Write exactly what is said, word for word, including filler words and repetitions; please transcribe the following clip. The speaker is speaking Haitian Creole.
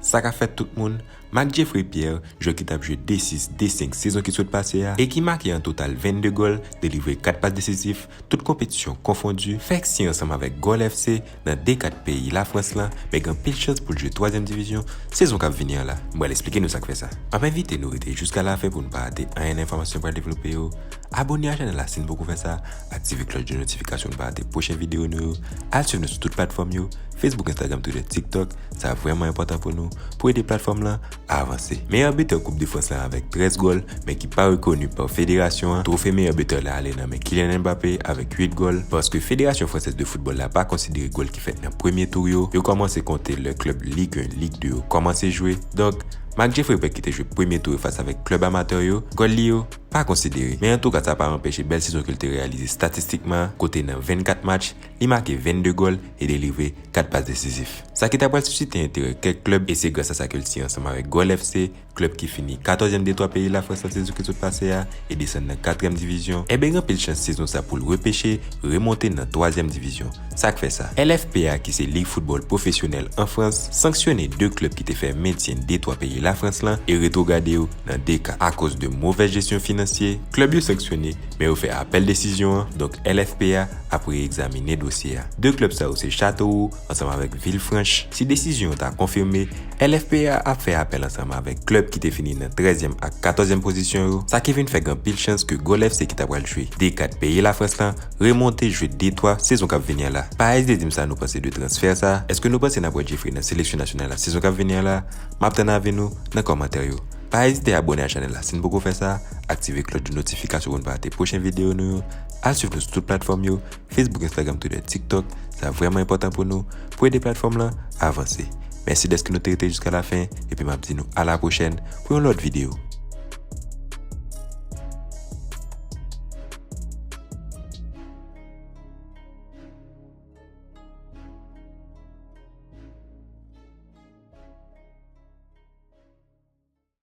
Sa k ap fèt tout moun, Marc Jeffrey Pierre, jwè ki t ap jwe de sis, de senk sezon ki sot pase a, e ki make an total vennde gòl, delivre kat pas desizif, tout konpetisyon konfondi, fèk siyen ansanm avèk Gol F C nan D kat peyi Lafrans lan, men gen anpil chans pou l jwe twazyèm divizyon sezon k ap vini an la. M pral esplike nou sa k fè sa. M ap envite nou rete jiska lafen pou nou pa rate anyen nan enfòmasyon m pral devlope yo. Abone a chanèl la si n poko fè sa, aktive klòch de notifikasyon pou n pa rate pwochen videyo nou yo, al swiv nou sou tout platfòm yo, Facebook, Instagram, Twitter, TikTok, sa vrèman enpòtan pou nou, pou ede platfòm lan avanse. Meyè bitè Koup de Frans lan avèk trèz gòl, men ki pa rekoni pa federasyon an, twofe meyè bitè la ale nan men Kylian Mbappé avèk uit gòl, paske Fédération Française de Football la pa konsidere gòl ki fèt nan premye tou yo, yo kòmanse konte lè klèb Ligue un, Ligue deux yo kòmanse jwe. Donk, Marc Jeffrey Pierre ki te jwe premye tou yo fas avèk klèb amatè yo, gòl li yo pa konsidere. Men antouka, sa pa anpeche bèl sezon ke l te reyalize estatistikman, kote nan vennkat match, li make vennde gòl e delivre kat pas desizif. Sa ki ta pral sisite enterè kèk klèb, e se gras a sa ke l siyen ansanm avèk Gol F C, klèb ki fini katòzyèm de twa peyi Lafrans nan sezon ki sot pase a e desann nan katriyèm divizyon, enben gen anpil chans sezon sa pou l repeche, remonte nan twazyèm divizyon. Sa k fè sa? L F P A, ki se lig foutbòl pwofesyonèl an Frans, sanksyone de klèb ki te fè mentyen de twa peyi Lafrans lan e retwograde yo nan D kat akoz de movèz jesyon finansye. Klèb yo sanksyone, men yo fè apèl desizyon an, donk L F P A ap reyegzamine dosye a. De klèb sa yo se Châteauroux ansanm avèk Villefranche. Si desizyon an ta konfime, L F P A ap fè apèl ansanm avèk klèb ki te fini nan trèzyèm ak katòzyèm pozisyon yo, sa ki vin fè gen anpil chans ke Gol F C ki ta pral jwe D kat peyi Lafrans lan remonte jwe D twa sezon k ap vini an la. Pa ezite di m sa nou panse de transfè sa. Èske nou panse n ap wè Jeffrey nan seleksyon nasyonal la sezon k ap vini an la? M ap tann avi nou nan kòmantè yo. Pa ezite abone a chanèl la si n poko fè sa, aktive klòch de notifikasyon pou n pa rate pwochen videyo nou yo, al swiv nou sou tout platfòm yo, Facebook, Instagram, Twitter, TikTok, sa vrèman enpòtan pou nou, pou ede platfòm lan avanse. Mèsi dèske nou te rete jiska lafen, epi m ap di nou a la pwochèn pou yon lòt videyo.